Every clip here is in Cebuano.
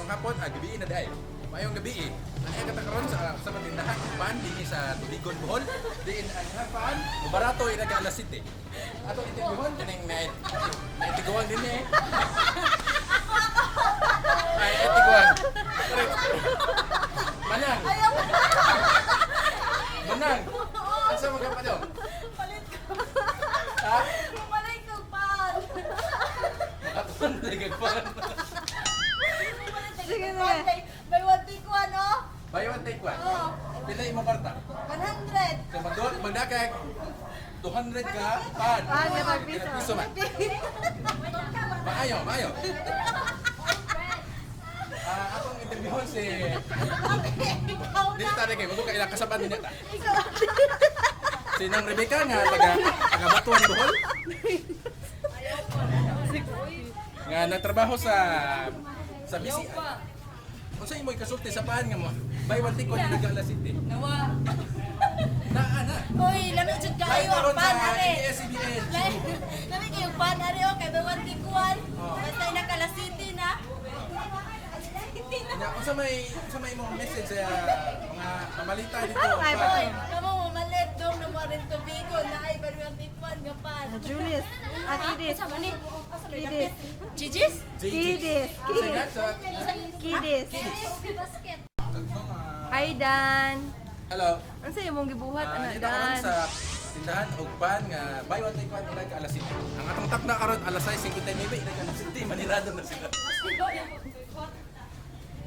Maayong hapon, gabi na diay. Maayong gabi. Naa kita karon sa tindahan pan dinhi sa Tubigon, Bohol. Diin ang pan, barato ila ka alas 7. Ato interviewon kaning na naitiguan din eh. Ay, itiguan. Correct. Manang. Manang. Asa man ka pa dong? Palit ko. Ha? Palit ko pan. Makatuan na pan. Sige na. Buy one take one, oh. Buy one take one. Oo. Pila imong kwarta? 100. So magdol magdakag 200 ka pan. Pan, nga tag piso. Piso man. Maayo, maayo. Akong interviewon si Ikaw Dili na. ta kay mo ka ilang kasaban niya ta. Ikaw. Si Nang Rebecca nga taga taga Batuan, Bohol. Nga nagtrabaho sa BCI. Unsa imo ikasulti sa pan nga mo? Buy one take one nga alas 7. Nawa. Naa na. Uy, lami jud Live kayo karon ang pan sa are. ABS-CBN. Lami kayo pan are okay, buy one take one. Oh. Basta inakala city na. City na. Nya, unsa may imong message sa mga pamalita dito? Ay, Oy, kamo mo malit dong na mo rin tubigon na ay buy one take one nga pan. Julius. Ah, Kidis. Asa man ni? Kidis. Gigis? Kidis. Sige, sa Kidis. Hi, Dan. Hello. Ano sa imong gibuhat, ana, Dito karon Dan? sa tindahan og pan nga buy one take one ila ka alas 7. Ang atong takna karon alas 6:59 ila ka alas 7 manirado na sila.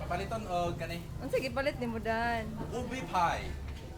Papaliton og kani Ano sa gipalit nimo, Dan? ubi pie.